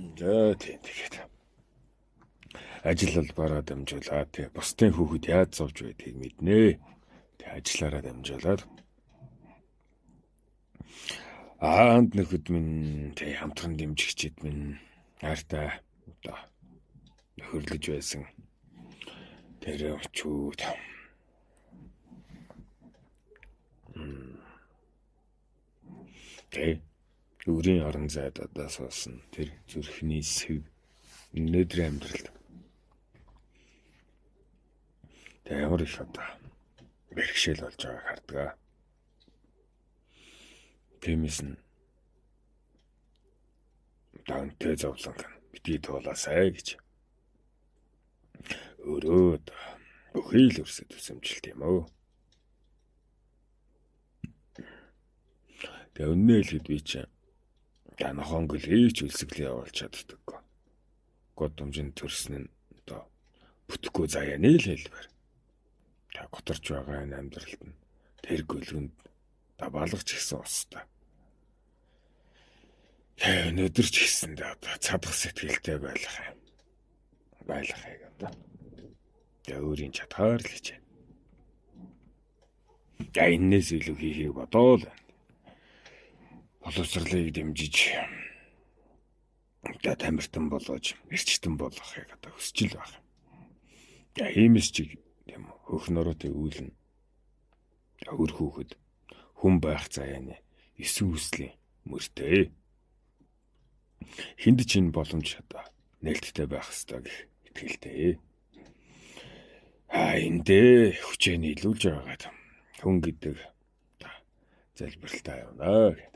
За тийм, тэгээд ажил албаараа дамжуулаад тий бусдын хүүхэд яаж зовж байдгийг мэднэ. Тэг ажиллаараа дамжуулаад аанд нөхөд минь тий хамтран дэмжигчид минь хайртай одоо нөхөрлөж байсан тэр өчүүд тий өрийн орон зайд одоо суусан тэр зүрхний сэв өнөөдрийн амьдралд тэг ямар их одоо бэрхшээл болж байгааг хардгаа. Тиймээс нь дантэй зовлон битгий туулаасай гэж өөрөө бүхий л өрсөд төсөмжилт юм өө. Тэгээ өнөө хэлэхэд би чинь нохоон гөлийг ч өлсөглөө явуулж чаддаггүй. Годомжинд төрсөн нь одоо бүтэхгүй заяаны л хэлбэр. Та готорч байгаа энэ амьдралд нь тэр гөлгөнд даваалгач гисэн устай. Тэ өнөөдөр ч гэсэндээ одоо чадах сэтгэлтэй байх юм. Байлгахыг одоо. Тэгээ өөрийн чадхаар л хичээнэ. За энээс илүү хийхийг бодоол байна. Боловсрлыг дэмжиж одоо тамиртан болгож, эрчтэн болгохыг одоо хүсэж л байх. За иймээс чиг тийм хөх нуруутай үйл нь өр хүүхэд хүн байх заяаны эсүү хүслийн мөртэй. Хүнд ч энэ боломж одоо нээлттэй байх ёстой гэх итгэлтэй. А эндээ хүчээ нийлүүлж байгаад хүн гэдэг залбиралтай явна гэдэг.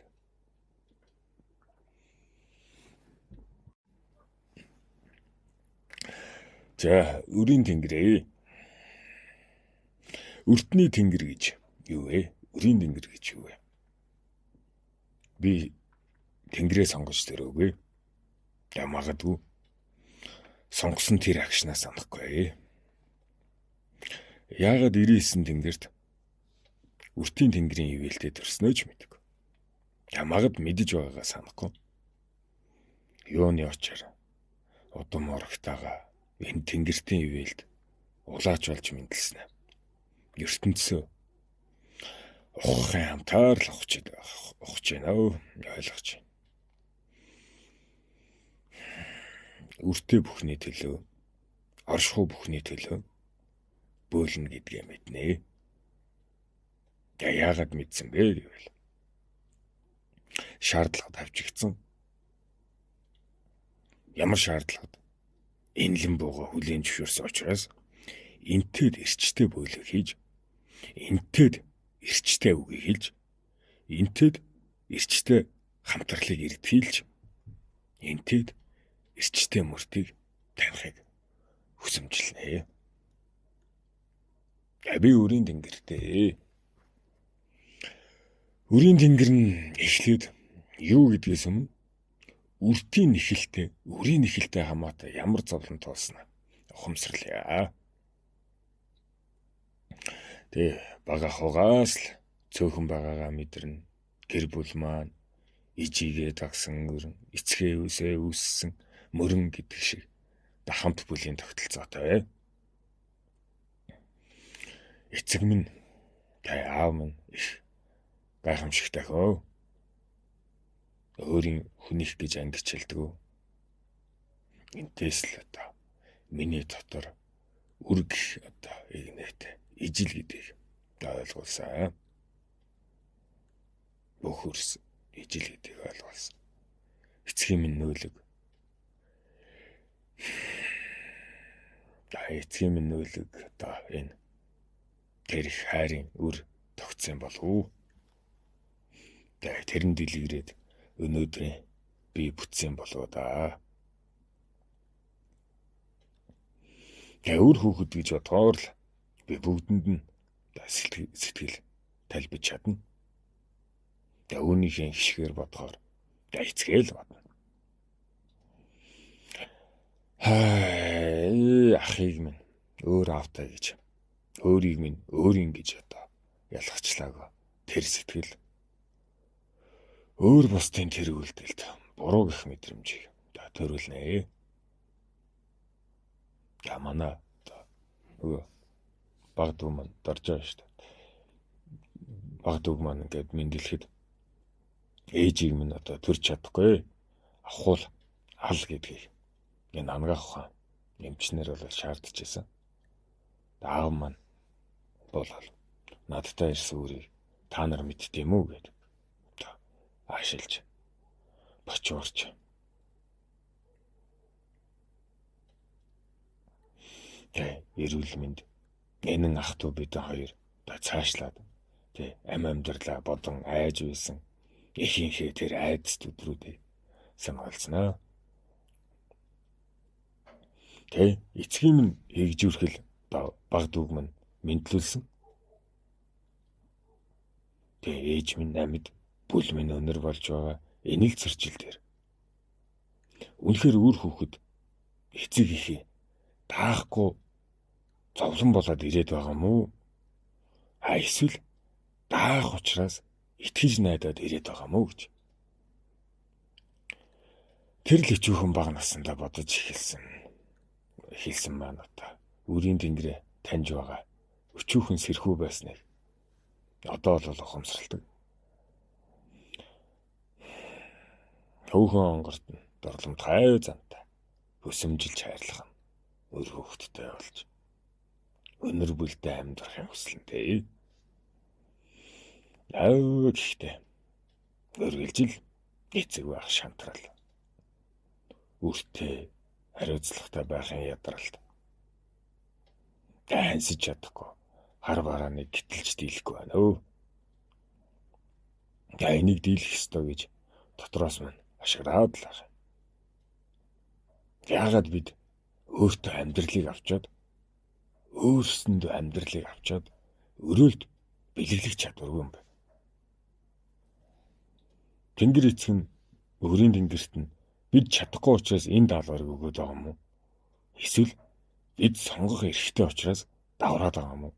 За өрийн тэнгэрээ. Өртний тэнгэр гэж юу вэ? Өрийн тэнгэр гэж юу вэ? Би тэнгэрээ сонгож төрөөгүй. Я магадгүй сонгосон тэр агшнаа санахгүй. Яагаад 99 тэнгэрт өртийн тэнгэрийн ивэлтэй төрснөө ч мэдгүй. Я магад мэдэж байгаагаа санахгүй. Юуны очоор удам орогтойгоо энэ тэнгэртийн ивэлд улаач болж мэндэлсэн. ертөнцөө ухахын хамтаар л ухаж байна өө ойлгож байна. Үртэй бүхний төлөө, оршихуй бүхний төлөө бөөлнө гэдгээ мэднэ. Яагаад мэдсэн бэ гэвэл шаардлага тавьчихсан. Ямар шаардлагад? Энэлэн бууга хүлээн зөвшөөрсөн учраас энтэд эрчтэй бөөлөг хийж, энтэд эрчтэй үгийг хэлж, энтэд эрчтэй хамтралыг эрдхийлж, энтэд эрчтэй мөртийг танихыг хүсэмжлэнэ. Би өрийн тэнгэртэй. Өрийн тэнгэр нь эхлээд юу гэдгээс өмнө үртийн нэхэлтэй, өрийн нэхэлтэй хамаатай ямар зовлон туулснаа ухамсарлая. Тэ бага хугаас л цөөхөн байгаагаа мэдэрнэ. Гэр бүл маань ижигээ дагсан өрн, эцгээ үсээ үүссэн мөрөн гэдэг шиг хамт бүлийн тогтолцоотой. Эцэг минь, тай аав минь их гайхамшигтай хөө. Өөрийн хүнийх гэж ангичилдэг. Энтээс л одоо миний дотор үрг одоо игнэт ижил гэдгийг ойлгуулсан. Бүх өрс ижил гэдгийг ойлгуулсан. Эцгийн минь нөөлөг. Эцгийн минь нөөлөг одоо энэ тэр их хайрын үр тогтсон болов уу? Тэр нь дэлгэрээд өнөөдрийн би бүтсэн болов да. Тэгээ үр хүүхэд гэж бодгоор л би бүгдэнд нь сэтгэл тайлбж чадна. Тэгээ үүнийхээ хишгээр бодгоор эцгээл бодно. Хай ахыг минь өөр аавтай гэж өөрийг минь өөрийн гэж одоо ялгацлаагүй. Тэр сэтгэл өөр бусдын тэр үйлдэлд буруу гэх мэдрэмжийг төрүүлнэ. За манай нөгөө баг дүү маань дорж байгаа шүү дээ. Баг дүүг маань ингээд мэндэлэхэд ээжийг минь одоо төрж чадахгүй. Авахул ал гэдгийг энэ ангаах ухаан эмчнэр бол шаардж байсан. Аав маань бол надтай ирсэн үрийг та нар мэддэм үү гэд аашилж бочуурч тэ эрүүл мэнд энэн ах トゥ бидэн хоёр одоо цаашлаад тэ амьдралаа бодон айж байсан эхийнхээ тэр айдас өдрүүдийг санаалцнаа. Тэ эцгийн минь хэгжүүрхэл баг дүүг минь мэдлүүлсэн. Тэ ээж минь амьд бүл минь өнөр болж байгаа энэ л зөрчил дээр. Үнэхээр үр хүүхэд эцэг ихээ даахгүй зовлон болоод ирээд байгаа юм уу? А эсвэл даах учраас итгэж найдаад ирээд байгаа юм уу гэж. Тэр л өчүүхэн бага насандаа бодож эхэлсэн. Эхэлсэн маань одоо үрийн тэнгэрээ таньж байгаа өчүүхэн сэрхүү байсныг одоо бол ухамсарладаг. Хөөхөн онгорт нь дорламтгай зантай хөсөмжилж хайрлах нь өр хөөхттэй болж өнөр бүлдээ амьдрахын хүслэнтэй. Аа гэхдээ өргөлжил эцэг байх шантрал. Үртэй хариуцлагатай байхын ядралт. Дайнсаж чадахгүй хар барааныг гítэлж дийлэхгүй байна өө. За энийг дийлэх ёстой гэж дотроос минь ашиглаад л байгаа. Яагаад бид өөртөө амьдралыг авчаад өөрсөндөө амьдралыг авчаад өрөөлд бэлэглэх чадваргүй юм бэ? Тэнгэр эцэг нь өөрийн тэнгэрт нь бид чадахгүй учраас энэ даалгаврыг өгөөд байгаа юм уу? Эсвэл бид сонгох эрхтэй учраас давраад байгаа юм уу?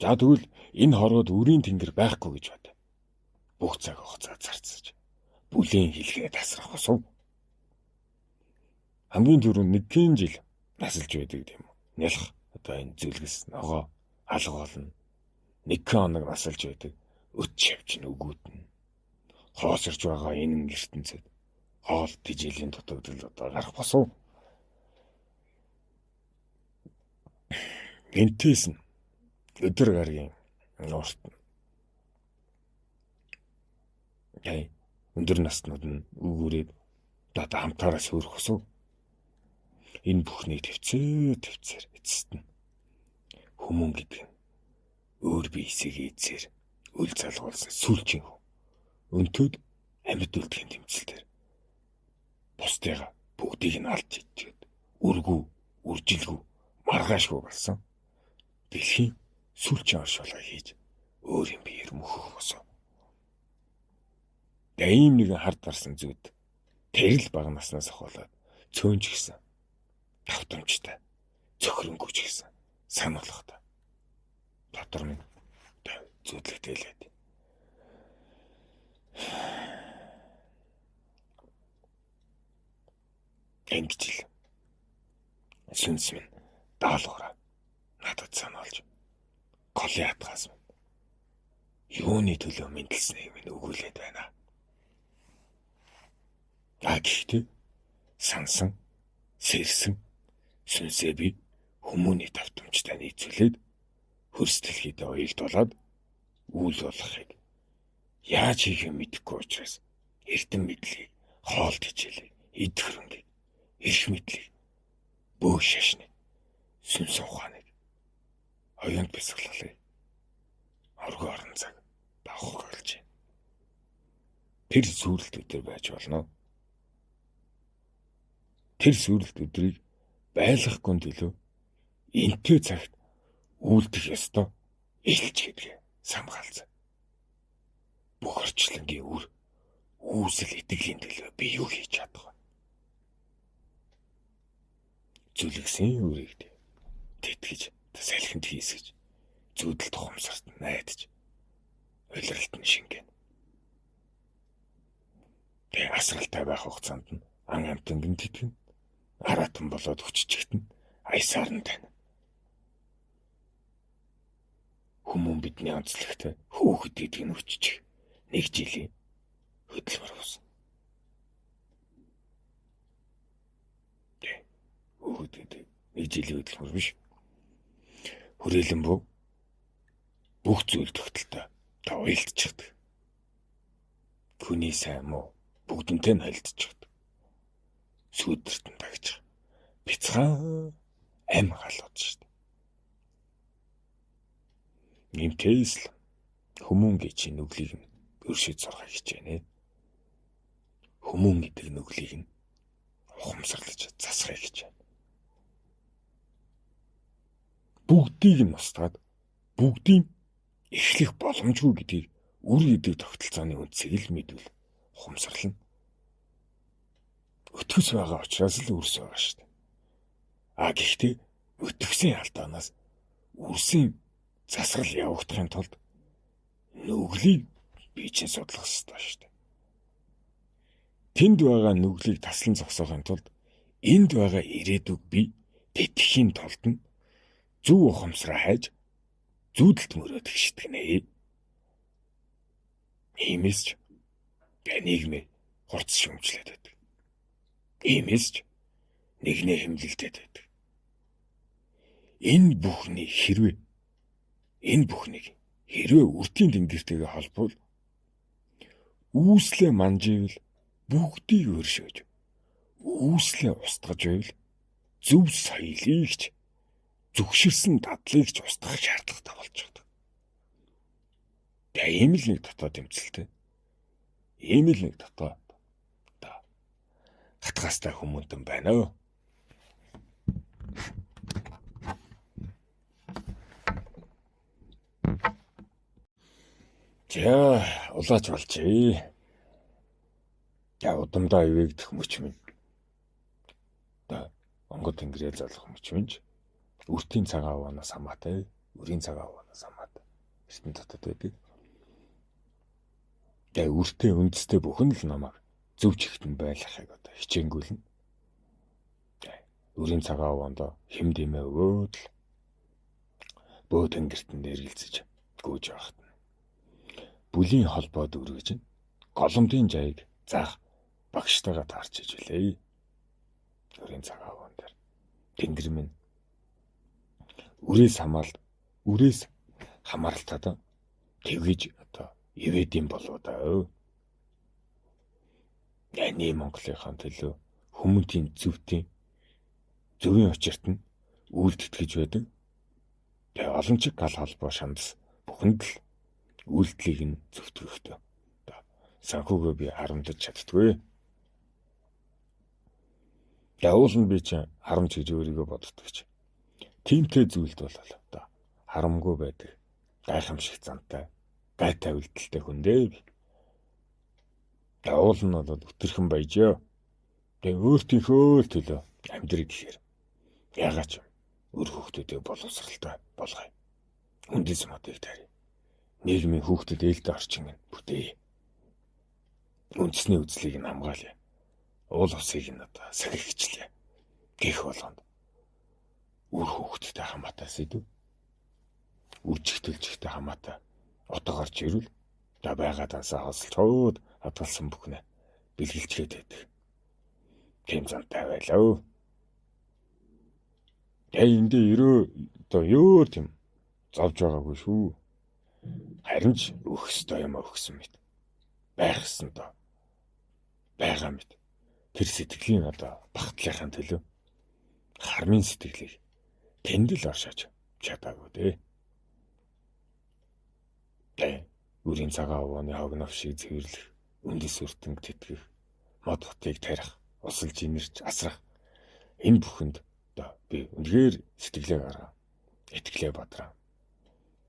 За тэгвэл энэ хорвоод үрийн тэнгэр байхгүй гэж бод. Бүх цаг хугацаа зарцаж бүлээн хэлгээ тасрах босов. Хамгийн түрүүнд нэгэн жил насалж байдаг юм уу? Нялх одоо энэ зүлгэс ногоо алга болно. Нэгэн хоног насалж байдаг. Өт шавж нь өгүүднэ. Хоосорч байгаа энэ ертөнцид хоол тижээлийн дутагдал одоо гарах босов. Энтээс нь өдөр гарагийн нуурт нь өндөр наснууд нь өгүүрээд одоо хамтаараа сөөрөх босов. Энэ бүхнийг төвцөө төвцөр эцэст нь хүмүүн гэдэг нь өөр биесийг эзээр үл залгуулсан сүүлчийн хүн. Өнтөд амьд үлдэхийн тэмцэлтээр бусдыгаа бүгдийг нь алж ичээд үргүү, үржилгүй, маргаашгүй болсон. Дэлхийн сүүлчийн оршуулга хийж өөрийн биеэр мөхөх босов. Тэгээ ийм нэгэн хар дарсан зүуд тэр л бага наснаас ахуулаад цөөнч гисэн тавтамжтай цөхрөнгүүч гисэн сануулгатай дотор минь зүудлэгтэй л байд. Ингэж л сүнс минь даалгавраа надад санаалж голын хатгаас минь юуны төлөө мэндэлснийг минь өгүүлээд байна. А гэхдээ сансан, сэрсэн сүнсээ би хүмүүний тавтамжтай нийцүүлээд хөрс дэлхийдээ уялдуулаад үйл болохыг яаж хийхээ мэдэхгүй учраас эрдэм мэдлийг, хоол хичээлийг, эд хөрөнгийг, эрх мэдлийг, бөөх шашныг, сүнс ухааныг, оюун бясалгалыг оргоо орон цаг давах болж байна. Тэр сүрэлт өдөр байж болно. Тэр сүрэлт өдрийг байлгахгүй төлөө энтэй цагт үйлдэх ёстой илч гэдгээ самгаалцсан. Бүх орчлонгийн үр үүсэл итгэлийн төлөө би юу хийж чадах вэ? Зүлгсэн үрийг тэтгэж салхинд хийсгэж зүудэлт ухамсарт найдаж улиралт нь шингэн. Тэгээ асралтай байх хугацаанд нь ан амтанд нь тэтгэн араатан болоод хүччихтэн аясаар нь тань. Хүмүүн бидний онцлогтой хөөхд гэдэг нь өччих нэг жилийн хөдөлмөр болсон. Хөөхд гэдэг нэг жилийн хөдөлмөр биш. Хүрээлэн бүх зүйл тогтолтой та уялдчихдаг. Хүний сайн муу бүгдэнтэй нь холилдчихдаг. Сүүдэрт нь тагчих. Бяцхан ам галууд шүү дээ. Нимтэйс л хүмүүн гэж нүглийг нь өршөж сурахыг хичээнэ. Хүмүүн гэдэг нүглийг нь ухамсарлаж засахыг хичээнэ. Бүгдийг нь устгаад бүгдийг эхлэх боломжгүй гэдгийг үр гэдэг тогтолцооны үндсийг л мэдвэл ухамсарлана. Өтгөс байгаа учраас л үрс байгаа шүү дээ. А гэхдээ өтгөсөн алдаанаас үрсийн засгал явагдахын тулд нүглийг би чинь судлах ёстой шүү дээ. Тэнд байгаа нүглийг таслан зогсоохын тулд энд байгаа ирээдүг би тэтгэхийн тулд нь зөв ухамсараа хайж зүүдэлт мөрөөдөх шитгэнэ. Иймээс ч нийгмээ хурц шүмжлээд байдаг. Иймээс ч нэгнээ хэмнэлтэд байдаг. Энэ бүхний хэрвээ энэ бүхнийг хэрвээ үртийн тэнгэртэйгээ холбовол үүслээ манживэл бүгдийг өршөөж үүслээ устгаж байвал зөв соёлыг ч зөвшөрсөн дадлыг ч устгах шаардлагатай болж байгаа. Тэгээ ийм л нэг дотоод тэмцэлтэй. Ийм л нэг дотоод хатгаастай хүмүүнтэн байна. За, улаач болжээ. Я удамдаа ивэгдэх мөч минь. Одоо онгод тэнгэрээ залах мөч минь. Үртийн цагаан аваанаас хамаатай, үрийн цагаан аваанаас хамаатай. Эрдэнэ дотод байдаг. Тэгээ үртээ үндэстэй бүхэн л намайг зөв чигт нь байлгахыг одоо хичээнгүйлнэ. Үрийн цагаан аваанд хэм дэмээ өгөөд л бөө тэнгэрт нь эргэлзэж гүйж байхад нь бүлийн холбоод өргөж нь голомтын жайг заах багштайгаа таарч иж үлээ. Үрийн цагаан аваан дээр тэнгэр минь үрээс хамаал үрээс хамааралтаа тэгвэж одоо ивэдэм болоо даа. Яны Монголынхаа төлөө хүмүүнтийн зөвтийн зөвийн учирт нь үйлдэгдэж байдаг. Тэгээ олон чиг гал холбоо шандас бүхэнд л үйлдэлийг нь зөвтгөхтэй. Санхүүгээ би харамдаж чаддгүй. Явуул нь би чи харамч гэж өөрийгөө боддог ч. Тимтэй зүйлд бол одоо харамгүй байдаг. Гайхамшиг зантай, гайтай үйлдэлтэй хүн дээ би. Явуул нь бол өтөрхөн баяжээ. Тэгээ өөртийнхөө л төлөө амьдрыг гэхээр ягаад ч өр хүүхдүүдийг боловсралтай болгоё. Үндэс модыг тарь. Нийгмийн хүүхдэд ээлтэй орчин нь бүтээе. Үндэсний үзлийг нь хамгаалъя. Уул усыг нь одоо сахигчлээ. Гэх болгонд үр хүүхдтэй хамаатай сэдв. Үр чигтэлжихтэй хамаатай утга гарч ирвэл за байгаа дансаа хосолцоод хадгалсан бүхнээ бэлгэлчгээд байдаг. Тийм зантай байлаа. Тэгээ эндээ ерөө одоо өөр тийм зовж байгаагүй шүү. Харин ч өгөх ёстой юм өгсөн мэт. Байх ёстой байгаа мэт. Тэр сэтгэлийн одоо багтлынхаа төлөө хармын сэтгэлийг тэнд л оршиж чадаагүй дээ. Тэ үрийн цагаан овооны хогноf шиг цэвэрлэх, үндэс өртөнг тэтгэх, мод хотыг тарих, усалж инэрч асрах энэ бүхэнд одоо би үнэхээр сэтгэлээ гаргаа, итгэлээ бадраа.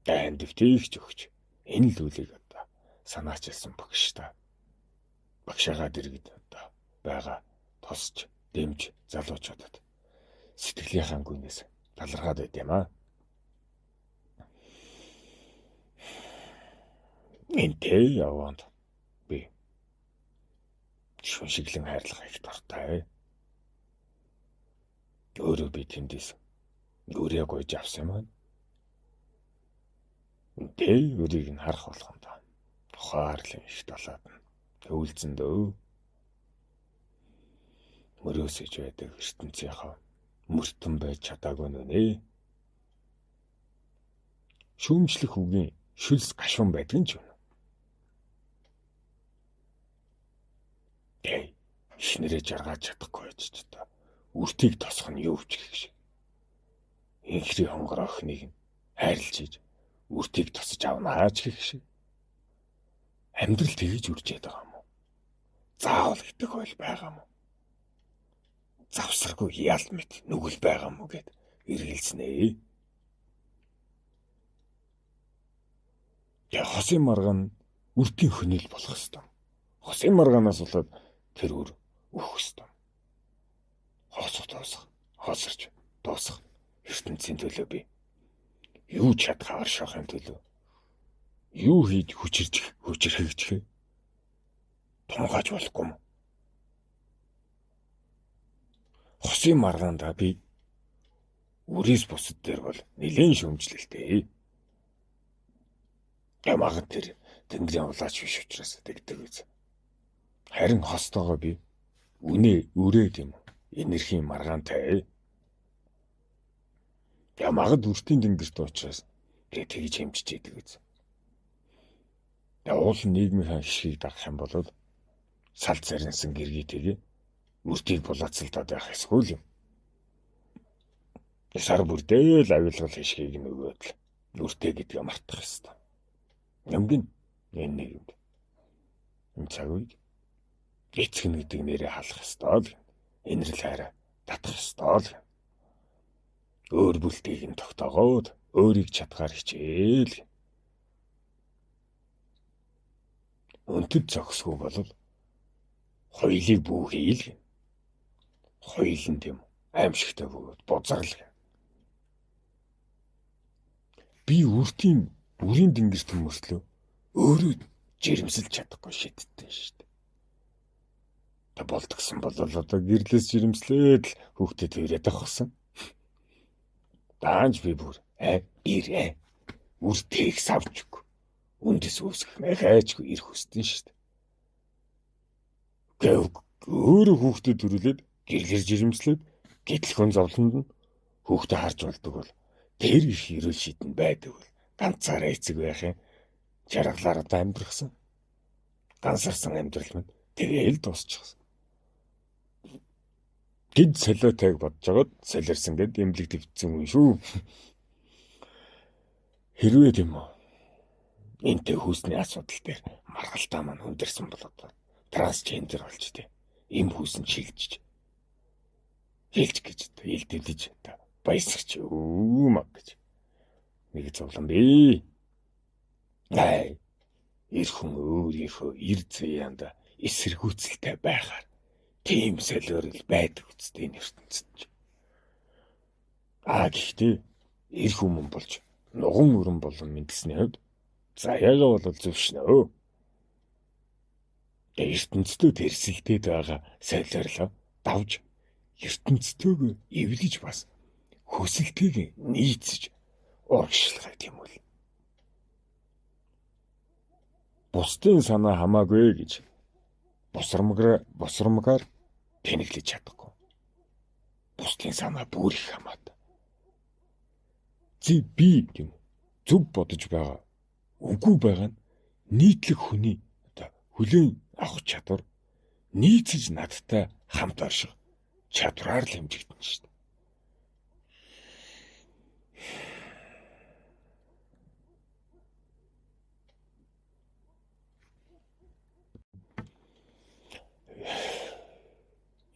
Дайн дэвтийгч өгч энэ л үлийг одоо санаачилсан багш та. Багшаагаа дэргэд одоо байгаа тосч, дэмж залуучуудад сэтгэлийнхаа гүнээс талархаад байд юм аа. Энтэй яванд би Шүншиглэн хайрлах их дуртай. Өөрөө би тэндээс өрөө гойж авсан юм аа. Тэ өрийг нь харах болгонд ухаарлын их талаад нь өвлзөн дөө. Мөрөөсөж байдаг ертөнцийнхөө мөртөн байж чадаагүй нүнэ. Шүүмжлэх үгийн шүлс гашуун байдаг нь ч юм. Тэ ихнэрээ жаргааж чадахгүй байж ч одоо үртийг тосох нь юу ч гэх шиг. Инхрийн хонгор охиныг нь хайрлж иж үртийг тосож авнаа ч гэх шиг. Амьдрал тэгэж үржээд байгаа юм уу? Заавал гэдэг хууль байгаа юм уу? Завсаргүй ял мэт нүгэл байгаа юм уу гэд эргэлзнэ. Тэгээ хосын маргаан үртийн хөнөөл болох ёстой. Хосын маргаанаас болоод тэр үр өөх ёстой. Хоосох дуусах, хоосорч дуусах ертөнцийн төлөө би юу чадах оршоохын төлөө юу хийж хүчирж хүчирхэгжих тунгааж болохгүй юм. Хосын маргаандаа би үрээс бусад дээр бол нэлээд шүүмжлэлтэй. Ямаг тэр тэнгэрийн улаач биш учраас тэгдэг үз. Харин хостойгоо би үнэ өрөөд юм энергийн маргаантай. Ямагд үртийн тэнгэрт учраас би тэгж хэмжиж идэг үз. Уул нийгмийн хишгийг дагах юм бол салд заринсан гэргийтэйгээ үртийг булаацалдаад байх эсгүй юм. Сар бүрдээ л авилгал хишгийг нөгөөд л үртээ гэдгээ мартах ёстой. Нэмгэн энэ нийгэмд энэ цаг үед эцэг нь гэдэг нэрээ халах ёстой л инэрл хайраа татах ёстой л өөр бүлтийг нь тогтоогоод өөрийг чадхаар хичээл. Өнтөд зогсгүй бол хоёлыг бүү хийл. Хоёул нь тийм аимшигтай бөгөөд бузарл. Би үртийн үрийн тэнгэрт мөртлөө өөрөө жирэмсэлж чадахгүй шидтэн шүү дээ. Та болдгсон бол одоо гэрлээс жирэмслээд л хүүхдэд ирээд авахсан. Даанч би бүр ирээ. Үр тээх савчгүй. Үндэс үүсгэх хайчгүй ирэх хүсдэн шүү дээ. Гэв өөрөө хүүхдэд төрүүлээд гэрлэр жирэмслээд гэтэл хүн зовлонд нь хүүхдээ харж болдог бол тэр их эрүүл шидэн байдаг бол ганцаараа эцэг байх юм. Жаргалаар одоо амьдрахсан. Гансарсан амьдрал минь тэгээл дуусчихсан. Гид солиотойг бодож жагаад солиорсон гэд эмнэлэг твцсэн хүн шүү. Хэрвээ тийм үү? Энтэй хүүсний асуудал дээр маргалдаа маань хүндэрсэн бол одоо трансгендер болж тий. Эм хүүсэн шилжиж. Хэлж гэж одоо илдэвлэж одоо баясгч маг гэж. Нэг зовлон би. Ай. Эр хүн өөрийнхөө эр заяанда эсэргүүцэлтэй байхаар тийм солиорл байдаг үстэй энэ ертөнцид ч. Аа гэхдээ эр хүмүүн болж нуган өрөн болон мэдлсний хувьд заяагаа бол зөвшнөө. Ертөнцийн тэрсэлдээд байгаа солиорлоо давж ертөнцтэйг эвлэж бас хөсөлтийг нийцэж урагшлахыг тийм үл. Бусдын санаа хамаагүй гэж бусрамгаар тэнэглэж чадахгүй. Бусдын санаа бүр их хамаатай. Зэ би юм зөв бодож байгаа үгүй байгаа нь нийтлэг хүний одоо хүлээн авах чадвар нийцэж надтай хамт орших чадвараар л хэмжигдэнэ шүү дээ.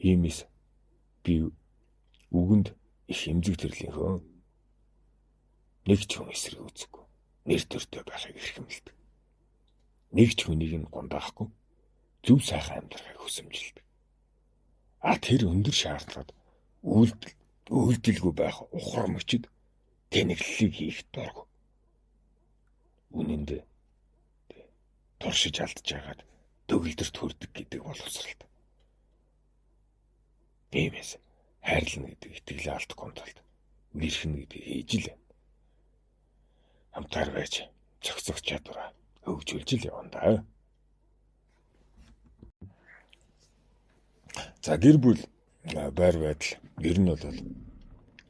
Иймээс би үгэнд их эмзэг төрлийнхөө нэг ч хүн эсрэг үзэхгүй нэр төртэй байхыг эрхэмлэдэг. Нэг ч хүнийг нь гундаахгүй зөв сайхан амьдрахыг хүсэмжилдэг. А тэр өндөр шаардлагад үйлдэлгүй байх ухрах мөчид тэнэглэлийг хийх дург. Үнэн дээр туршиж алдаж байгаад төгөлдөрт хүрдэг гэдэг боловсралт. Тиймээс хайрлна гэдэг итгэлээ алдахгүй тулд үерхнэ гэдгийг хийж л байна. Хамтаар байж зохицох чадвараа хөгжүүлж л явна да. За гэр бүл байр байдал ер нь бол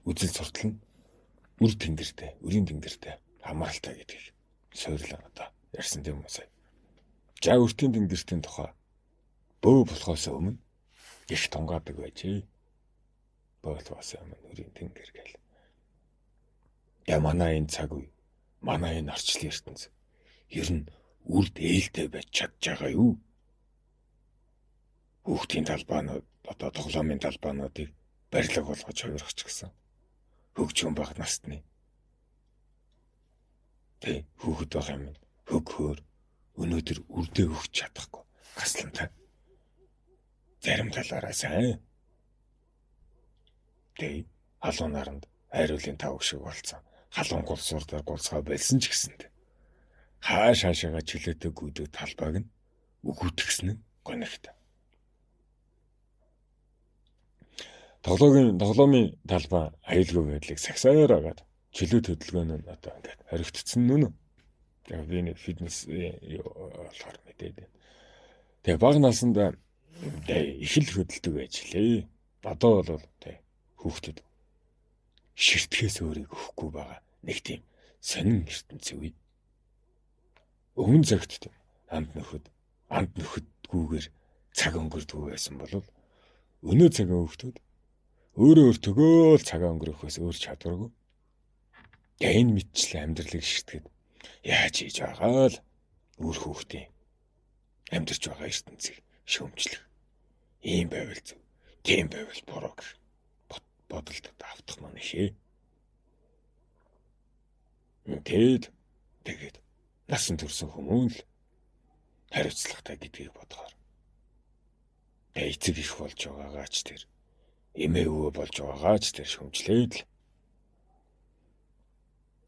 үзэл суртал нь үр тэнгэртэй, өрийн тэнгэртэй хамааралтай гэдгийг суурлаа одоо ярьсан тийм үү сая. За өртийн тэнгэртийн тухай бөө болохоос өмнө их тунгаадаг байжээ. Бөө болохоос өмнө өрийн тэнгэр гэл. Я манай энэ цаг үе, манай энэ орчлон ертөнц ер нь үрд ээлтэй байж чадж байгаа юу? Хүүхдийн талбаанууд одоо тоглоомын талбаануудыг барилга болгож хувиргач гэсэн. Хөгжүүн баг насны. Тэ хүүхэд байх юм. Хөг хөөр өнөөдөр үрдээ өгч чадахгүй гаслантай. Зарим талаараа сайн. Тэ халуун наранд хайруулын тавг шиг болцсон. Халуун гулсуур дээр гулсгаа болсон ч гэсэнд. Хааш хаашаага чөлөөтэй гүйдэг талбайг нь өгүүтгсэн нь гонигт. Тоглоомын талбай аюулгүй байдлыг сагсаар агаад чөлөө хөдөлгөөн нь одоо ингээд хоригдсон нүн. Яг би нэг фитнес юу болохоор мэдээд байна. Тэгээ бага наснд их л хөдөлдөг байж лээ. Одоо бол тэг хүүхдэд ширтгэхээс өөрийг өгөхгүй байгаа нэг тийм сонин ертөнцийн үе. Өмнө цагт тийм анд нөхөдгүүгээр цаг өнгөрдгүү байсан бол өнөө цагийн хүүхдүүд өөрөө өөртөөгөө л цагаа өнгөрөхөөс өөр чадваргүй. Энэ мэтчлэн амьдралыг ширтгэд яаж хийж байгаа л үр хүүхдийн амьдарч байгаа ертөнцийг шүүмжлэх. Ийм байвал зөв, тийм байвал буруу гэх бодолд автах маань ихээ. Тэгэд тэгээд насан турсан хүмүүн л хариуцлагатай гэдгийг бодохоор. Тэгээ эцэг их болж байгаагаа ч тэр эмээ өвөө болж байгаагаа ч тэр шүмжлээд л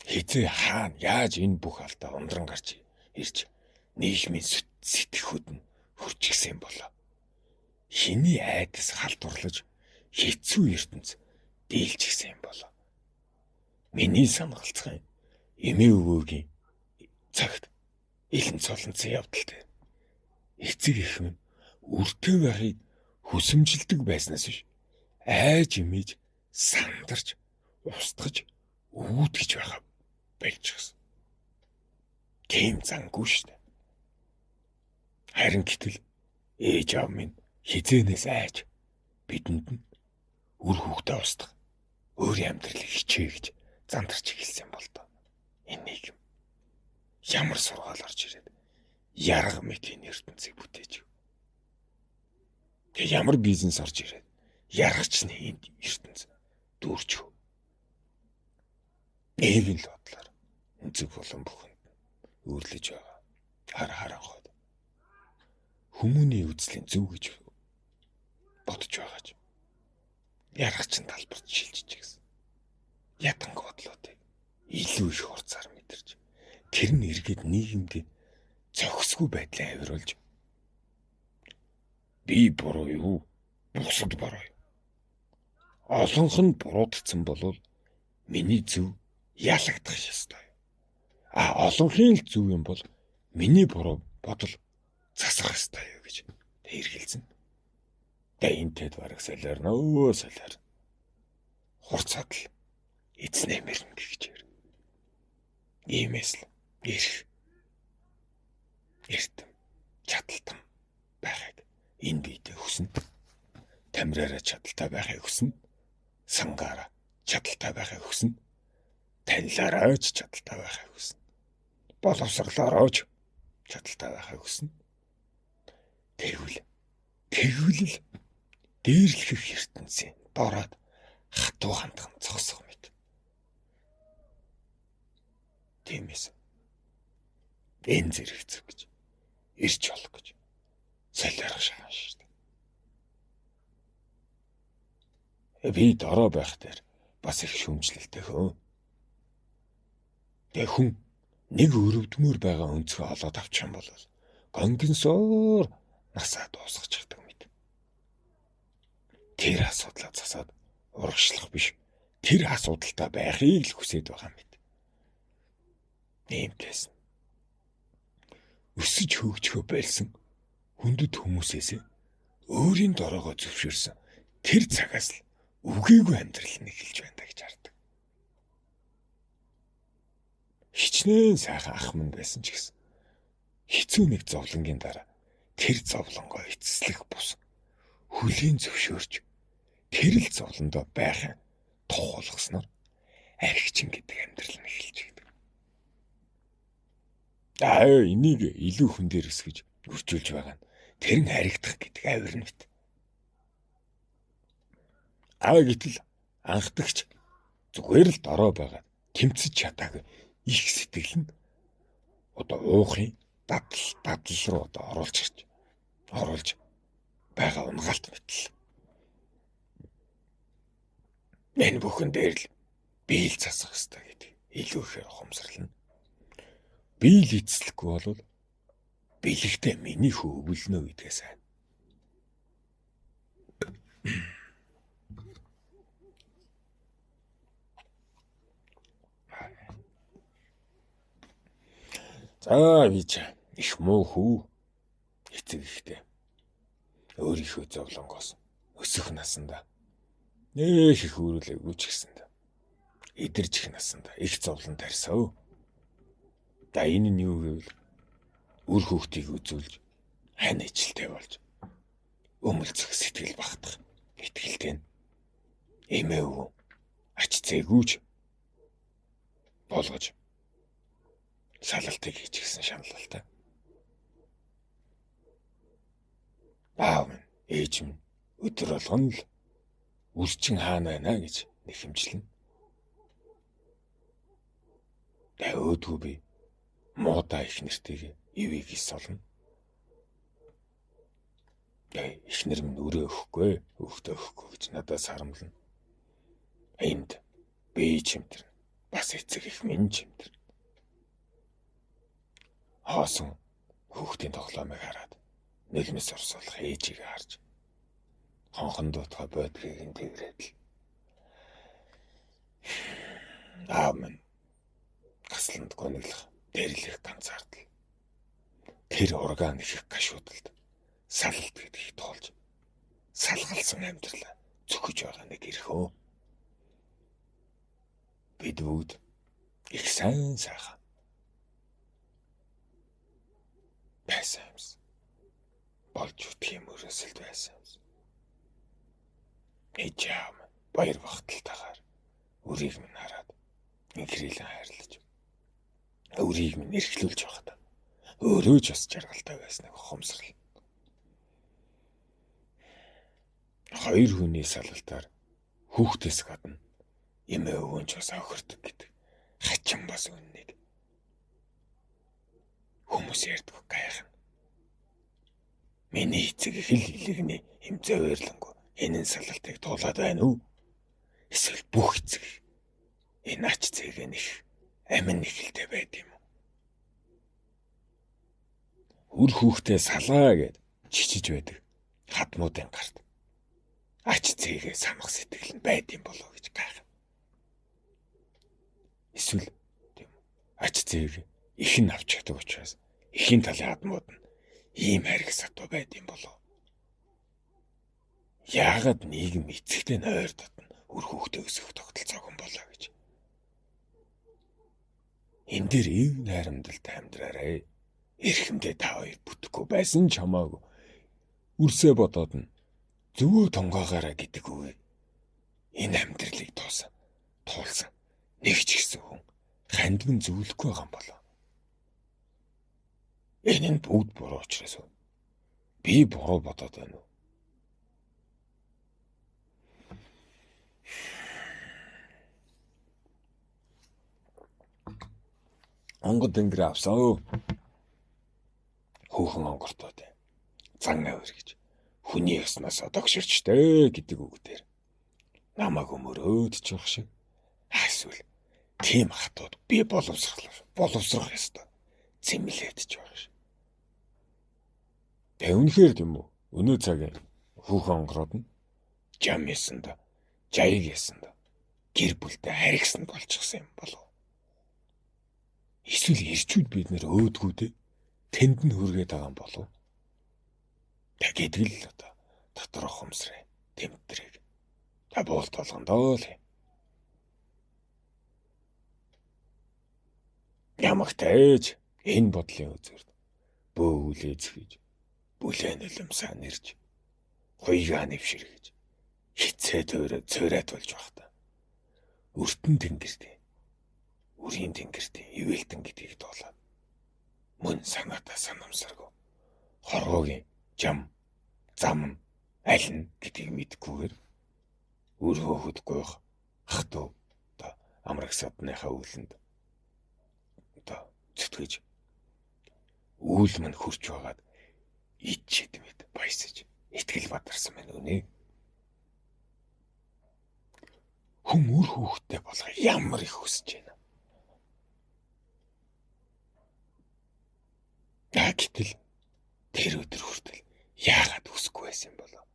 хизээ хаана яаж энэ бүх алдаа ундран гарч ирж нийгмийн сэтгэхүйд нь хөрчгсөн юм болоо. Хиний айдас халдварлаж хэцүү ертөнц дийлчихсэн юм болоо. Миний санагалцхан эмээ өвөөгийн цагт илэн цолонцсон явдалтай. Эцэг их минь үртэй байхыг хүсэмжилдэг байснаас биш айж имэж сандарч устгаж өвүүдгэж байгаа байлчихсан. Тийм зангүй шүү дээ. Харин гэтэл ээж аав минь хизээнээс айж бидэнд нь үр хүүхдээ устгах өөрийн амьдралыг хичээ гэж зандарч эхэлсэн бол доо. Энэ нийгэм ямар сургаал орж ирээд ярга мэт энэ ертөнцийг бүтээж. Тэгээ ямар бизнес орж ирээд яргачны энд ертөнц дүүрч. Нийгмийн л бодлоор өнцөг болон бүхэнд үүрлэж байгаа. Хар харанхуйд. Хүмүүний үзлийн зөв гэж бодож байгаа ч яргачин талбарт шилжиж гисэн. Ятанг бодлоотыг илүү их хурцаар мэдэрч тэр нь эргээд нийгэмд зохисгүй байдлаа авируулж би буруу юу? Бусад буруу юу? Олонх нь буруудсан бол миний зөв ялагдах ёстой. А олонхын л зөв юм бол миний буруу бодол засах ёстой юу гэж эргэлзэн. Тэгээ энтэд бараг солиорно өө солиор. Хурцаад л эзнээ мэрнэ гэж. Иймээс л ирэх эрдэм чадaltaан байхыг энэ биедээ хүснэ. Тамираараа чадaltaй байхыг хүснэ. Сангаараа чадaltaй байхыг хүснэ. Танилаараа ч чадaltaй байхыг хүснэ. Боловсрлоороо ч чадaltaй байхыг хүснэ. Тэгвэл л дээрлэх ертөнцийн дороод хатуу хандхан зогсох мэт. Тиймээс энэ зэрэг зүг гэж ирч болох гэж солиорох шахан шүү дээ. Би дорой байх дээр бас их шүүмжлэлтэй хөө. Тэгээ хүн нэг өрөвдмөр байгаа өнцгөө олоод авчих юм бол гонгинсоор насаа дуусгачихдаг мэт. Тэр Тэр асуудлаа засаад урагшлах биш. Тэр асуудалтай байхыг л хүсэж байгаа юм мэт. Иймтэйсэн. Өсөж хөгжихөө болсон хүндэт хүмүүсээс өөрийн дороогоо зөвшөөрсөн тэр цагаас л үгээгүй амьдрал нь эхэлж байна да гэж хардаг. Хичнээн сайхан ах минь байсан ч гэсэн хэцүү нэг зовлонгийн дараа тэр зовлонгоо эцэслэх бус хөлийн зөвшөөрч тэр л зовлондоо байхын тух болгосноор архичин гэдэг амьдрал нь эхэлж байдаг. Аа, энийг илүү хүн дээр өсгөж өрчүүлж байгаа нь тэр нь харигдах гэдэг авир нь бит. Аа, гэтэл анхдагч зүгээр л дорой байгаа тэмцэж чадаагүй их сэтгэл нь одоо уухын дадал руу одоо оруулж байгаа унгаалт мэтэл. Энэ бүхэн дээр л би л засах ёстой гэдэг илүү ихээр ухамсарлана. Би л эцэслэхгүй бол бэлэгтэй миний хөө өвлнө гэдгээ сайн. За би ч их муу хүү эцэг ихтэй өөрийнхөө зовлонгоос өсөх насанда нэх их өөрүүлээгүй ч гэсэнд эдэрж их насанда их зовлон тарьсан. Да энэ нь юу гэвэл үр хүүхдийг үзүүлж хань ижилтэй болж өмөлцөх сэтгэл багтах итгэлтэй нь эмээ өвөө ач зээгүүч болгож салалтыг хийчихсэн шаналлалтай. Аав минь, ээж минь өдөр болгоно л үрчин хаана байна гэж нэхэмжлэнэ. Өөдгөө би муудаа их нэртэйг ивийг ис олно. Эхнэр минь өрөө өгөхгүй, өөхтөө өгөхгүй гэж надад сарамлна. Энд би чимтэрнэ. Бас эцэг их минь чимтэрнэ. Хоосон хүүхдийн тоглоомыг хараад нулимс орсуулах ээжийг харж хонхон дуутгаа бодгийг нь тэрээд л аав минь гасланд гониглох дээрлэх ганцаардал тэр ургаан их гашуудалд салалт гэдгийг тоолж салгалсан амьдралаа цөхөж байгаа нэг эрхөө. Бид бүгд их сайн сайхан байсан юмс. Болж үтх юм өрөөсөлд байсан юмс. Ээж аав баяр багталтайгаар өрийг минь хараад инхрийлэн хайрлаж өрийг минь эрхлүүлж байхад өөрөө ч бас жаргалтай байсныг ухамсарлаа. Хоёр хүний салалтаар хүүхдээс гадна эмээ өвөн ч бас охирдог гэдэг хачин бас үннийг хүмүүс ярьдаг гайхна. Миний эцэг их л илэгний эм зовирлонгүй энэ салалтыг туулаад байна уу? Эсвэл бүх эцэг энэ ач зээг нь их амин нэхэлтэй байд юм уу? Үр хүүхдээ салаа гэд чичиж байдаг хадмуудын гарт ач зээгээ самах сэтгэл нь байд юм болоо гэж гайхав. Эсвэл тийм ач зээг их нь авч чаддаг учраас эхийн талын хадмууд нь ийм хариг сатуу байд юм болоо. Яагаад нийгэм эцэгтэй нойр дотно үр хүүхдээ өсгөх тогтолцоог юм болоо гэж. Энэ дээр эв найрамдалтай амьдраарэ. Эрхэмдээ та хоёр бүтэхгүй байсан ч хамаагүй. Үрсээ бодоод нь зөвөө тунгаагаараа гэдэг үгийг энэ амьдралыг туулсан. Нэг ч гэсэн хүн хандван зөвлөхгүй байгаа юм болоо. Энэ нь бүгд буруу учраас үү? Би буруу бодоод байна уу? Онгод тэнгэр авсан. Хөөхөн онгортой те. Зан авир гэж хүний ёсноос догширчтэй гэдэг үг дээр намайг өмөрөөд ч явах шиг. Эсвэл тийм хатууд би боловсрох ёстой. Зэмлээд ч байх шиг. Тэг үнэхээр тийм үү? Өнөө цагийн хүүхэн онгороод нь Жам ясанд, жаяг ясанд гэр бүлдээ харигсан болчихсон юм болов. Эсвэл ирчүүд бид нэр өөдгүү дээ тэнд нь хүргээд байгаа юм болов. Та гэдэг л одоо дотор ухамсарыг тэмтрийг та буулт болгондоо л. Ямагтай ч энэ бодлын үзэрд бөөлээ зөхиж бүлээн нулимсаа нэрж хуйгаа нэвширгэж хицээ төөрөө цөөрэй тулж байхдаа өртөн тэнгэрт үрийн тэнгэрт ивэлтэн гэдгийг дуулаад мөн санаатай санамсаргүй хорвоогийн жам зам нь аль нь гэдгийг мэдэхгүйгээр үр хөөхөд гуйх ах дүү одоо амраг садныхаа өвлөнд одоо зүтгэж үйл мань хурж байгаад ид чидмэд баясаж итгэл бадарсан байна үнэ. Хүн үр хүүхэдтэй болох ямар их хүсэж байна. Гэтэл тэр өдөр хүртэл яагаад хүсэхгүй байсан юм болов?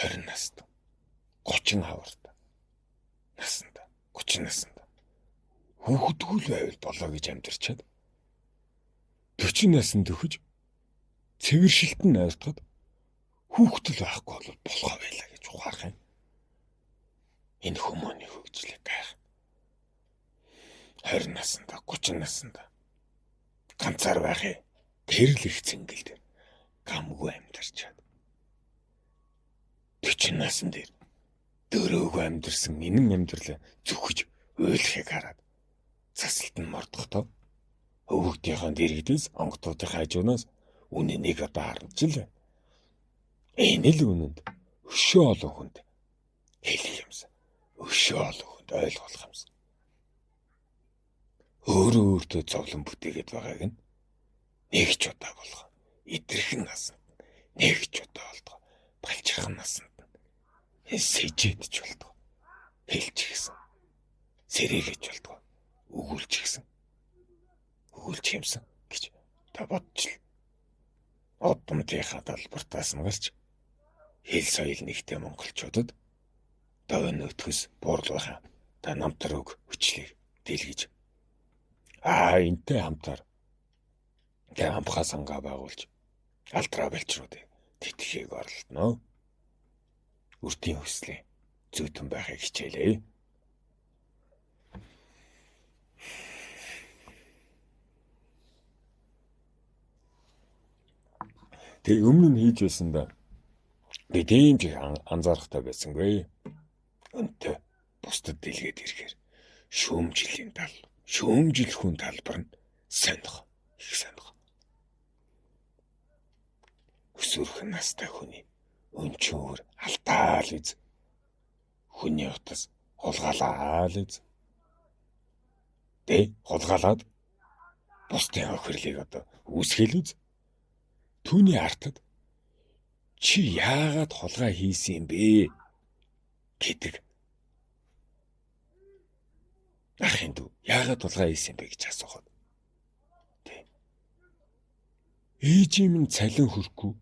20 наснд, 30 хаварт насанд, 30 наснд хүүхэдгүй л байвал болоо гэж амьдарчаад 40 наснд төхөж цэвэршилт нь ойртоход хүүхдэл байхгүй бол болохоо байлаа гэж ухаарах юм. Энэ хүмүүний хөгжлийг гайх. 20 наснд, 30 наснд ганцаар байхыг тэр л их цэнгэл дээр гамгүй амьдарчаад 40 насн дээр дөрөөгөө амьдарсан энэн амьдралаа зүхэж уйлахыг хараад цасалт нь мордохдоо өвөгдийнхөө дэрэгдээс онготуудын хажуунаас үнэнийг одоо харамч л байна. Энэ л үнэнд өшөө олон хүнд хэлэх юмсан. Өшөө олон хүнд ойлгуулах юмсан. Өөрөө өөртөө зовлон бүтээгээд байгааг нь нэг ч удаа болох идэрхэн насанд нэг ч удаа болдгоо балчирхан насанд нь сэжээд ч болдгоо хэлж гисэн сэрээгээч болдгоо өгүүлж гисэн өгүүлж юмсан гэж та бодчил. Одомтынхаа талбартаас нь гарч хэл соёл нэгтэй монголчуудад даван өтгөс буурлынхаа та намтар өг хүчлийг дэлгэж энтэй хамтаар тэгээ амхаа сангаа байгуулж алдраа балчруудыг тэтгэхийг оролдоно. Үртийн хүслийн зүйтэн байхыг хичээлээ. Тэгээ өмнө нь хийж байсан да. Би тийм ч их анзаарахтай байсангүй. Өнтөө бусдад дэлгээд ирэхээр шүүмжлийн тал, шүүмжил хүн талбар нь сонирх, их сонирх. Өсвөрхөн настай хүний өнчөөр алдаал үз. Хүний утас хулгаалаа л үз. Тэ хулгаалаад бусдын хохирлыг одоо үүсгэл үз. Түүний артад чи яагаад хулгай хийсэн юм бэ гэдэг ахын дүү яагаад хулгай хийсэн юм бэ гэж асуухад тий ээжийн минь цалин хөрөхгүй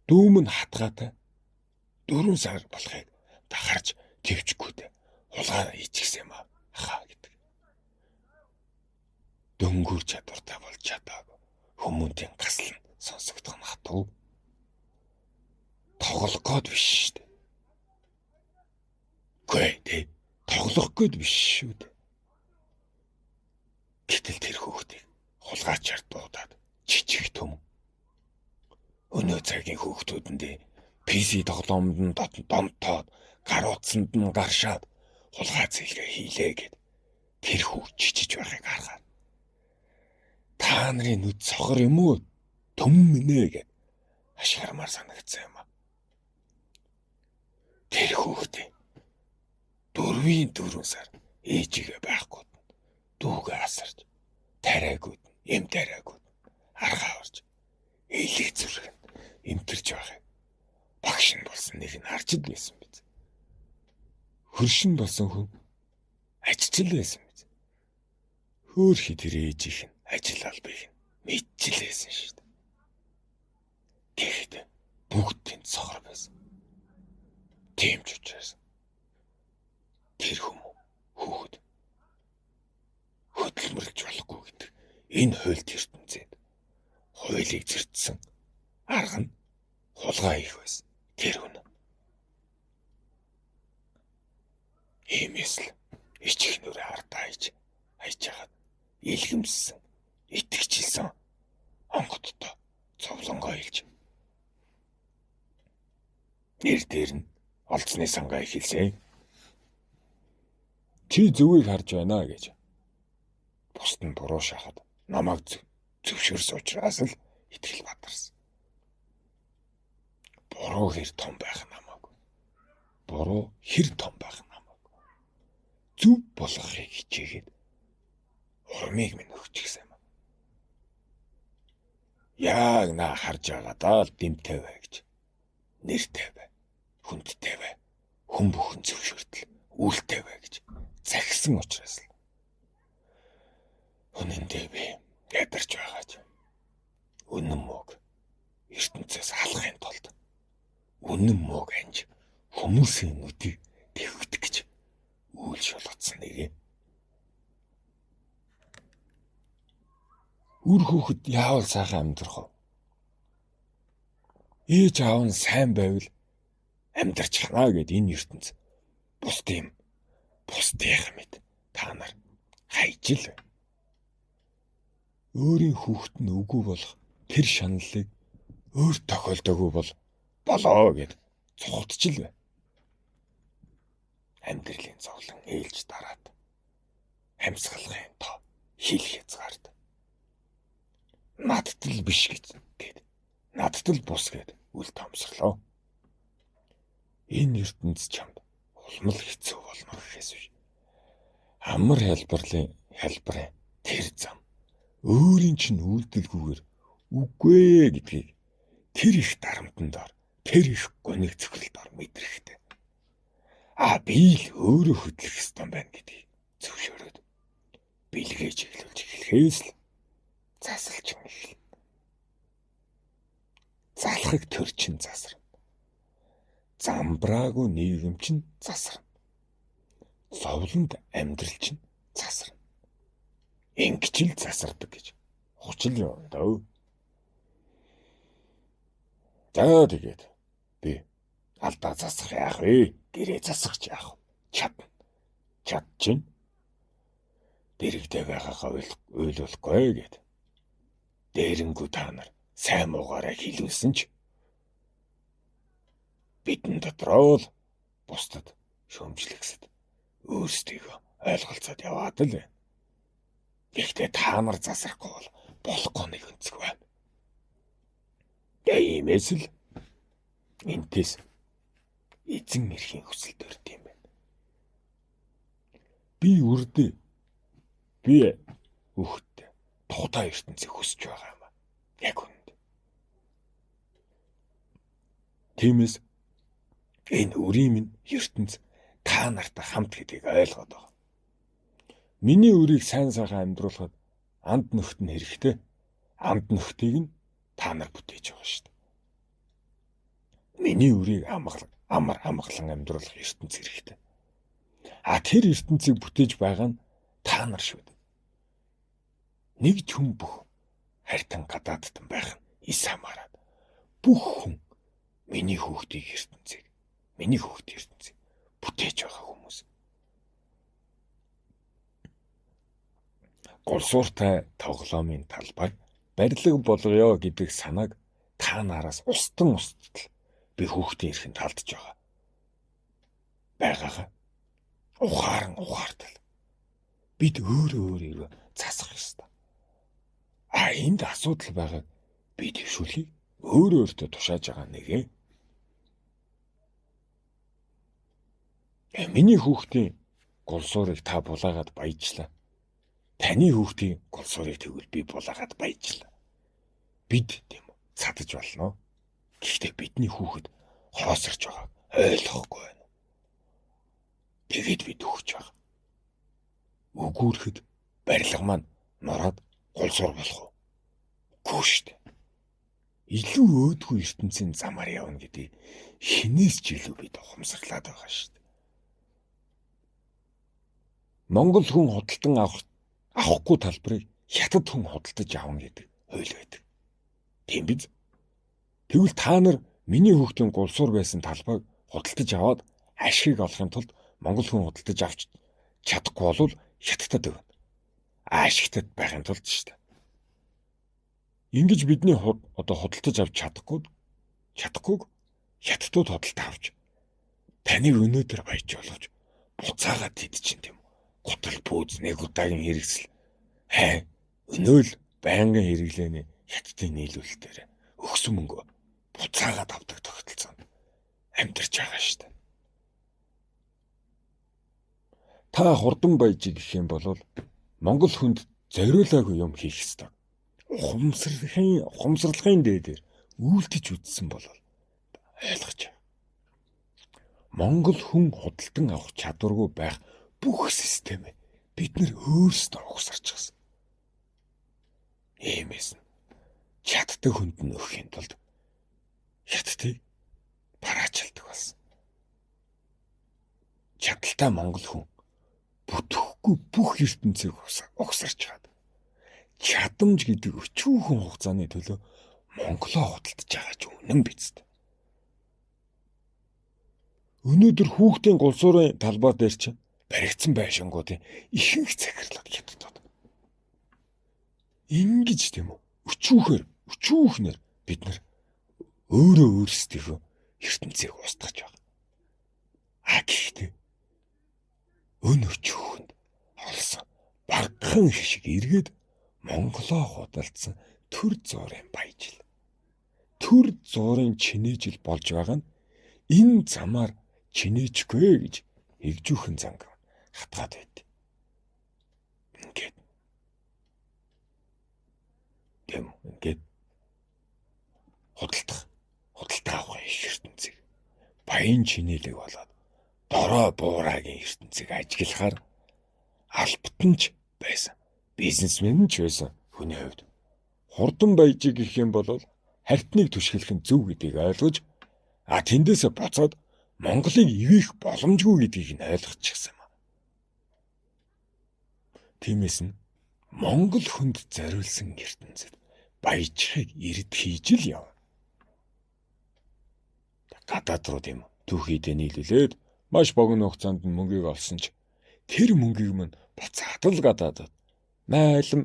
дүүм нь хатгаатай 4 сар болохыг дахарч төвчгүй дээ хулгай хийчихсэн юм аа хаа гэдэг. Дөнгөр чадвартай болж чадаагүй хүмүүнтийн гасал нь сонсогдох нь хатуу. Тоглох гээд биш шүү дээ. Үгүй тий. Тоглох гээд биш шүү дээ. Гэтэл тэр хүүхдийг хулгайчаар дуудаад жижиг төм. Өнөө цагийн хүүхдүүдэндээ PC тоглоомд нь донтоод гар утсанд нь гаршаад хулгай зээлгээ хийлээ гэд тэр хүүхд жижиж байхыг харахаар та нарын нүд сохор юм уу? Төм минь гэд ашгармаар санагдсан юм а. Тэр хүүхдээ 4-ийн 4 сар ээжигээ байхгүй дүүгээ асарч тариагууд эм тариагууд аргаа орж элэг зүрх нь эмтэрч байхыг багш нь болсон нэг нь харж л байсан биз. Хөршин болсон хүн ажиж л байсан биз. Хөөхи тэр ээжийнх нь ажил албыг нь мэдчил байсан шүү дээ. Тэгэхэд бүгдийн сохор байсан. Тийм ч учраас тэр хүмүүс хүүхэд хөдөлмөрлж болохгүй гэдэг энэ хуульд ертөнцид хуулийг зөрчсөн арга нь хулгай хийх байсан. Тэр хүн. Иймээс л ичих нүрээ ардаа хайж хагаад илгэмссэн, итгэжсэн онгодтой цовлонгоо хэлж. Нэр дээр нь олцсны сангаа эхэлсэн. Чи зөвийг харж байна гэж. Бусд нь буруу шахаад намайг зөвшөөрсөн учраас л итгэл бадарсан. Буруу хэр том байх нь хамаагүй. Буруу хэр том байх нь хамаагүй. Зөв болгохыг хичээгээд урмыг минь өгчихсэн юм. Яг наа харж байгаадаа л дэмтэй бай гэж. Нэртэй бай. Хүндтэй бай. Хүн бүхэн зөвшөөртөл үйлтэй бай гэж захисан учраас л. Үнэндээ би ядарч байгаач. Үнэн мууг ертөнцөөс алахын тулд үнэн мууг анж хүмүүсийн нүдийг тэвхдэг гэж үйл шулгацсан нэг. Үр хүүхэд яавал сайхан амьдрах вэ? Ээж аав нь сайн байвал амьдарч хана гэд энэ ертөнц бусд юм бусдынх мэд та нар хайж л. Өөрийн хүүхэд нь үгүй болох тэр шаналлыг өөр тохиолдоогүй бол болоо гэд цухтчил бай. Амьдралын зовлон ээлж дараад амьсгалахын тоо хил хязгаарт. Надад л биш гэж гэд. Надад л бус гэд үл томсорлоо. Энэ ертөнц чамд улам л хэцүү болно гэхээс биш. Амар хэлбэрлэн хэлбэрийн тэр зам өөрийн чинь үйлдэлгүйгээр үгүй гэдгийг тэр их дарамтан дор тэр их гониг цөхрөл дор мэдрэхтэй. А би л өөрөө хөдлөх ёстой байна гэдгийг зөвшөөрөөд бэлгээ чиглүүлж эхлэхээс л засалж эхэлнэ. Залхаг төр чин засарна. Замбраагүй нийгэм чинь засарна. Зовлонд амьдрал чинь засарна. Ингэж л засардаг гэж хучил юм даа. За тэгээд би алдаа засах яах вэ? Гэрээ засах ч яах вэ? Чадна. Чадчин. Дэрэгдээ байгаагаа уйлуулахгүй гэд. Дээрэнгүү та нар сайн муугаараа хилүүлсэн ч бидэн дотроо л бусдад шөмжлөгсөд өөрсдийгөө ойлголцоод яваад л байна. Гэхдээ та нар засрахгүй бол болохгүй нэг өнцөг байна. Иймээс л энтээс эзэн эрхийн хүсэл төрд юм байна. Би үрдээ би өгт тухтай ертөнцийг хүсэж байгаа юм. Яг үнэнд. Тиймээс энэ өрийн минь ертөнц та нартай хамт гэдгийг ойлгоод байгаа. Миний өрийг сайн сайхан амьдруулахад анд нөхд нь хэрэгтэй. Анд нөхдийг нь та нар бүтээж байгаа шүү дээ. Миний өрийг амар амгалан амьдруулах ертөнц хэрэгтэй. А тэр ертөнцийг бүтээж байгаа нь та нар шүү дээ. Нэг ч хүн бүх хайртан гадаадтан байх нь ис хамаарат. Бүх хүн миний хүүхдийг ертөнцийг, миний хүүхдийн ертөнцийг бүтээж байгаа хүмүүс. Голсууртай тоглоомын талбай барилга болгоё гэдэг санааг та нараас устан устдал би хүүхдийн эрхэнд алдж байгаа. Байгаагаа ухаан ухаартал бид өөрөө өөрийгөө засах ёстой. А энд асуудал байгааг би дэвшүүлэхийг өөрөө өөртөө тушааж байгаа нэгэ. Миний хүүхдийн голсуурыг та булаагаад баяжлаа. Таны хүүхдийн голсуурыг тэгвэл би булаагаад баяжлаа. Бид тийм үү цадаж болно. Гэхдээ бидний хүүхэд хоосорч байгааг ойлгохгүй байна. Тэгээд бид өгч байгаа. Өгүүрхэд барилга маань нороод голсуур болох уу? Үгүй шүү дээ. Илүү өөдгөө ертөнцийн замаар явна гэдгийг хинээс ч илүү бид ухамсарлаад байгаа шүү дээ. Монгол хүн худалдан авахгүй талбарыг хятад хүн худалдаж авна гэдэг хууль байдаг. Тийм биз? Тэгвэл та нар миний хүүхдийн гулсуур байсан талбайг худалдаж аваад ашигыг олохын тулд монгол хүн худалдаж авч чадахгүй бол хятадд өгнө. Ашигтай байхын тулд шүү дээ. Ингэж бидний одоо худалдаж авч чадахгүйг хятадууд худалдаа авч таныг өнөөдөр баяжуулж буцаагаад тэд чинь тийм гутал пүүз нэг удаагийн хэрэгсэл хай өнөөл байнгын хэрэглээний хятадын нийлүүлэлтээр өгсөн мөнгө буцаагаад авдаг тогтолцоонд амьдарч байгаа шүү дээ. Та хурдан баяжиг гэх юм бол Монгол хүнд зориулаагүй юм хийх ёстой. Ухамсарлахын дээдээр үйлдэж үзсэн бол ойлгож байна. Монгол хүн худалдан авах чадваргүй байх бүх системээ бид нэр өөрсдөө угсарч гасан. Иймээс нь чаддаг хүнд нь өгөхийн тулд хятадыг бараачилдаг болсон. Чадaltaй монгол хүн бүтэхгүй бүх ертөнцийг угсарч чад. Чадамж гэдэг өчүүхэн хугацааны төлөө Монголоо худалдаж байгаа ч үнэн биз дээ. Өнөөдөр хүүхдийн голсуурын талбай дээр чинь баригдсан байшингуудын ихэнх захирлууд хятадууд. Ингэж тийм үү? Өчүүхнэр бид нар өөрөө өөрсдийнхөө ертөнцийг устгаж байгаа. А гэхдээ өн өчүүхэнд олсон багахан шиг эргээд Монголоо худалдсан төр зуурын баяжил. Төр зуурын чинээжил болж байгаа нь энэ замаар чинээчгүй гэж эгжүүхэн занг хатгаад байд. Ингээд. Тийм ингээд худалдаа авах их ертөнцийг баян чинээлэг болоод дорой буураагийн ертөнцийг ажиглахаар албатан ч байсан, бизнесмен ч байсан хүний хувьд хурдан баяжиг гэх юм бол хартныг түшиглэх нь зөв гэдгийг ойлгож а тэндээсээ буцаад Монголыг ивэх боломжгүй гэдгийг нь ойлгочихсон юм. Тиймээс нь Монгол хүнд зориулсан ертөнцид баяжхыг эрд хийж л яв. Гадаад руу тийм түүхийдээ нийлүүлээд маш богино хугацаанд нь мөнгийг олсон ч тэр мөнгийг мань буцаад л гадаадад майлам,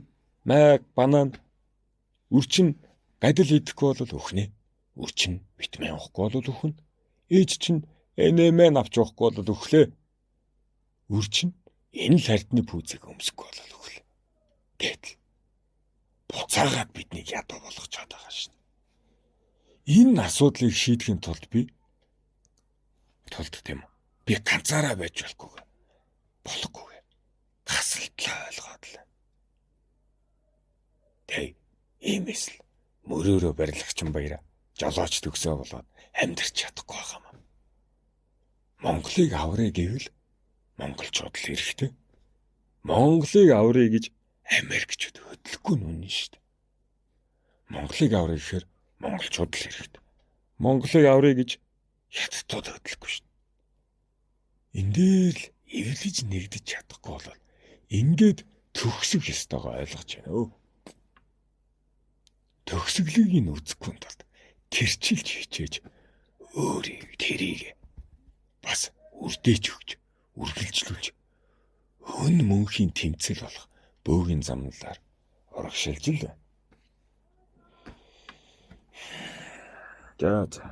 май, банан үрчин гадил идэхгүй бол өхнө. Үрчин витамин уухгүй бол өхнө. Ээж чинь энэмэн авч явахгүй бол өглөө. Үрчин энэ л хардны пүүзийг өмсөхгүй бол өглөө. Гэтэл буцаагаад биднийг ядуу болгож чад байгаа шин. Энэ асуудлыг шийдэхин тулд би тулд тийм үү? Би ганцаараа байж болохгүй. Болохгүй. Гасалтлаа ойлгоод л. Тэг. Иймээс л мөрөөрөө барилгачин баяраа жолооч төгсөө болоод амьдрч чадахгүй байгаа юм. Монголыг аврыг гэвэл монголчууд л эрэхтэй. Монголыг аврыг гэж Америкчууд хөдлөхгүй нь үнэн шүү дээ. Монголыг аврыг гэхээр монголчууд л эрэхтэй. Монголыг аврыг гэж хятадууд хөдлөхгүй шүү дээ. Энэ дээр л эвлэж нэгдэж чадахгүй бол ингээд төгсөх ёстойгоо ойлгож байна өө. Төгсгөлийг нь үзэхгүй тулд тэрчилж хичээж өөрийг тэрийг бас үрдээч өгч үргэлжлүүлж өн мөнхийн тэмцэл болох бөөгийн замналаар урагшилж л байна. За за.